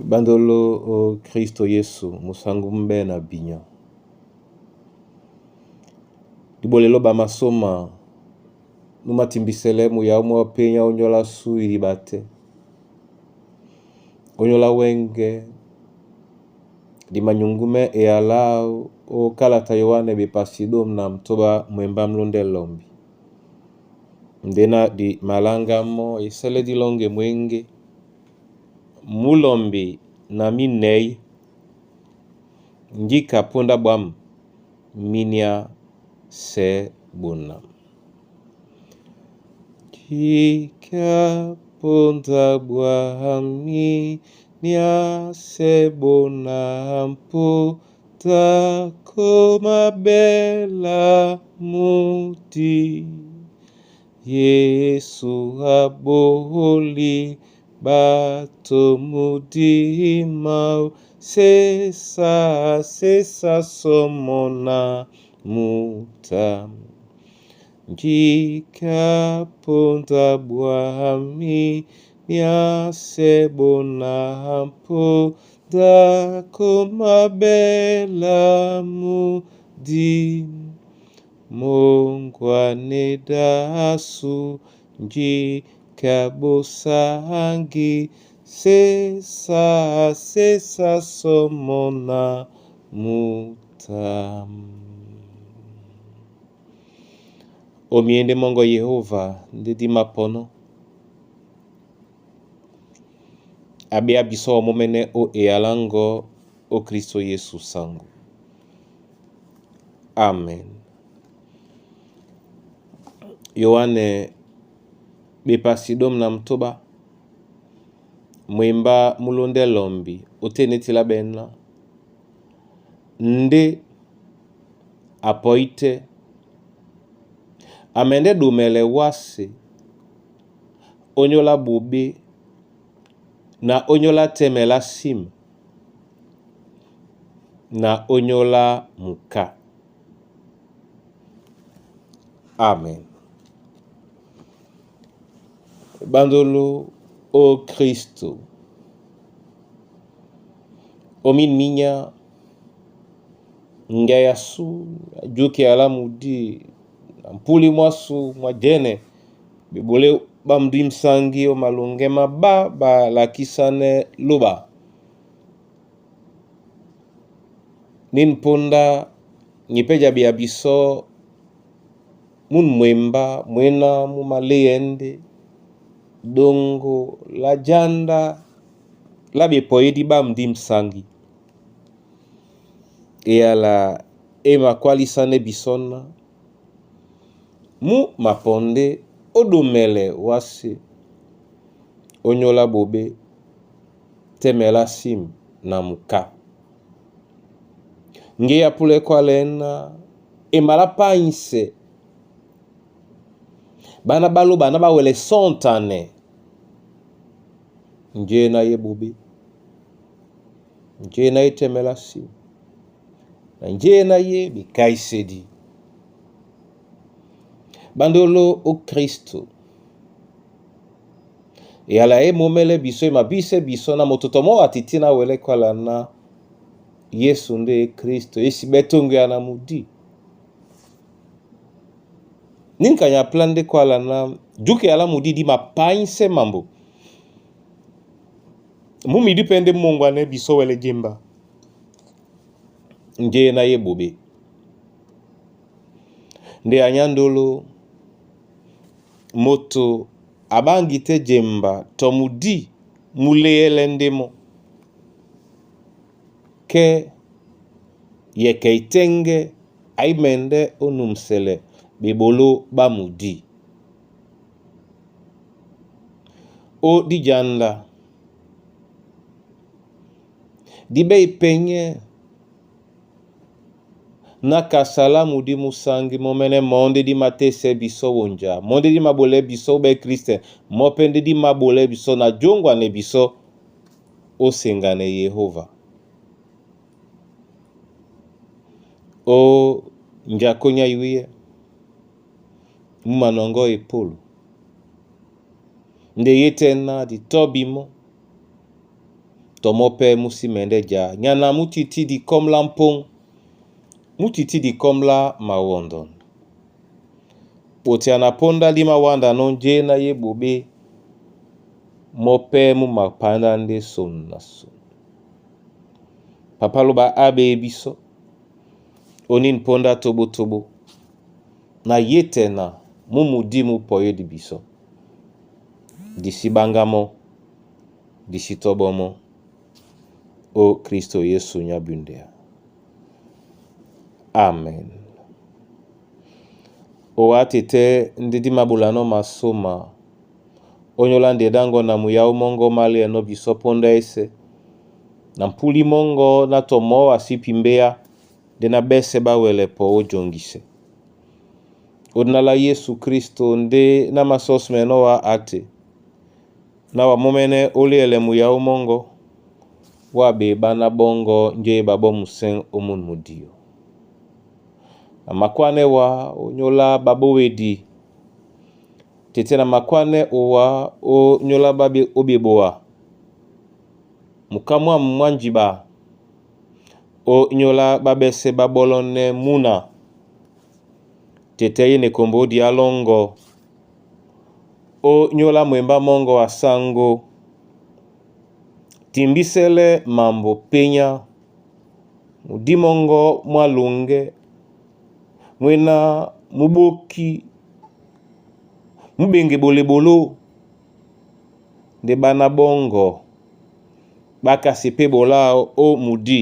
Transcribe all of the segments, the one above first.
Bandolo o Kristo Yesu musangu mbe na binya. Dibolelo ba masoma numatimbisele muya mwa penya onyola su ilibate. Onyola wenge dimanyungume eyala o kalata Yoane bepasidom na mtoba mwemba mlonde lombi. Ndena di malanga mo esele dilonge mwenge mulombi na minei ngika punda bwam minia se bona. Kika punda bwam minia se bona mputa komabela muti. Yesu aboli bato mudima sesa sesa somona muta. Njika punda bwami nyasebona mputa komabela mudi. Mongwane dasu njika bosangi sesa sesa somona muta. Omiende mongo Yehova ndedi mapono. Abia biso momene o eyalango o Kristo Yesu sango. Amen. Yohane bepasidom na mtoba mwemba mulonde lombi otenetila bena nde apoite amende dumele wase onyola bobe na onyola temela sim na onyola muka. Amen. Bandolo o Kristo omin minya ngayasu juke alamudi mpuli mwasu mwajene bebole bamdi msangi o malonge maba balakisane loba nin ponda nyipeja bia biso mun mwemba mwena mu maleyende dongo la janda la bepoyedi bamdi msangi eyala emakwalisane bisona mu maponde odomele wase onyola bobe temela sim na muka. Nge ya pule kwalena emala painse bana baloba na bawele sontane nje na ye bobe nje na ye temela sim na nje na ye bikaisedi. Bandolo o Kristo eyala ye momele biso emabise biso na mototo mo atiti na wele kwala na Yesu nde Kristo esi betongo ya na mudi. Ninkanya plan de kwala na juke ala mudi di mapainse mambo. Mumidi pende mongwane biso wele jemba. Nje na ye bobe. Nde anyandolo moto abangi te jemba to mudi muleyele ndemo. Ke yeke itenge aimende onumsele bebolo bamudi. O dijanda dibe ipenye na kasala mudi musangi momene monde di matese biso wonja monde di mabole biso be Christe mopende di mabole biso na jongwa ne biso osengane Yehova. O njakonya iwiye mumanongo epolo nde yetena di tobimo Tɔ mɔ́ pɛ́ mú sí mɛndɛ́ ja nyana mú tití dikɔ́m lá mpóŋ, mú tití dikɔ́m lá mawɔndɔn. Ɓotea na póndá dí mawándanɔ́ njé ná yé ɓoɓé mɔ́ pɛ́ mú mapandá ndé son na son. Papa lóba á ɓee bisɔ́, onín póndá toɓótoɓó, na yétɛ na mú mudí mú pɔyédi bisɔ́. Di sí ɓáŋgá mɔ́, di sí tɔ́ɓɔ́ mɔ́, ó Kristo Yesu nyá bundɛa. Amen. Owa tete ndé di maɓolanɔ́ masóma, ónyólá ndedáŋgɔ na muyáó mɔ́ŋgɔ́ má liɛnɔ́ bisɔ́ póndá ésɛ́, na mpúli mɔ́ŋgɔ́ ná tɔ mɔ́ a sí pimbéá ndé ná ɓɛ́sɛ̄ ɓá wɛlɛ pɔ ó joŋgisɛ. Ódina lá Yésu Kristo ndé ná masɔ́smɛnɔ́ wá ate, ná wa mɔ́mɛ́nɛ́ ó liɛlɛ muyáó mɔ́ŋgɔ́, wá ɓee ɓáná ɓɔ́ŋgɔ́ njé e ɓaɓɔ́ musɛ̂ŋ ómún mudio. Na makwánɛ́ wá ónyólá ɓaɓówedi, tete na makwánɛ́ owá ónyólá ó ɓeboa, muká mwâm mwá njiɓa, ónyólá ɓá ɓɛ́sɛ̄ ɓá ɓɔ́lɔ́nɛ́ múna, tete yé na ekombo ó diá lɔ́ŋgɔ̄, ónyólá mwembá mɔ́ŋgɔ̄ a sáŋgó, timbísɛ́lɛ́ mambo pényá, mudí mɔ́ŋgɔ́ mwá loŋgɛ́, mwéná mú ɓóki, mú ɓeŋge ɓoleɓoló, ndé ɓáná ɓɔ́ŋgɔ ɓá kasi pé ɓoláō ó mudí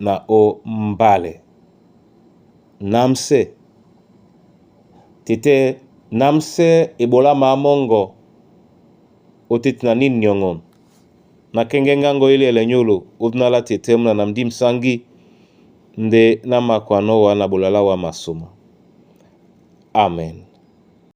na ó mbálɛ. Námsɛ́ tete námsɛ́ e ɓolá maá mɔ́ŋgɔ ó tétina nín nyɔŋɔn na kɛ́ŋgɛ́ ŋgáŋgɔ é liɛlɛ nyólo ódina lá tete múna na mudí musáŋgí ndé ná makwanɔ́ wá na ɓola lá wá masóma. Amen.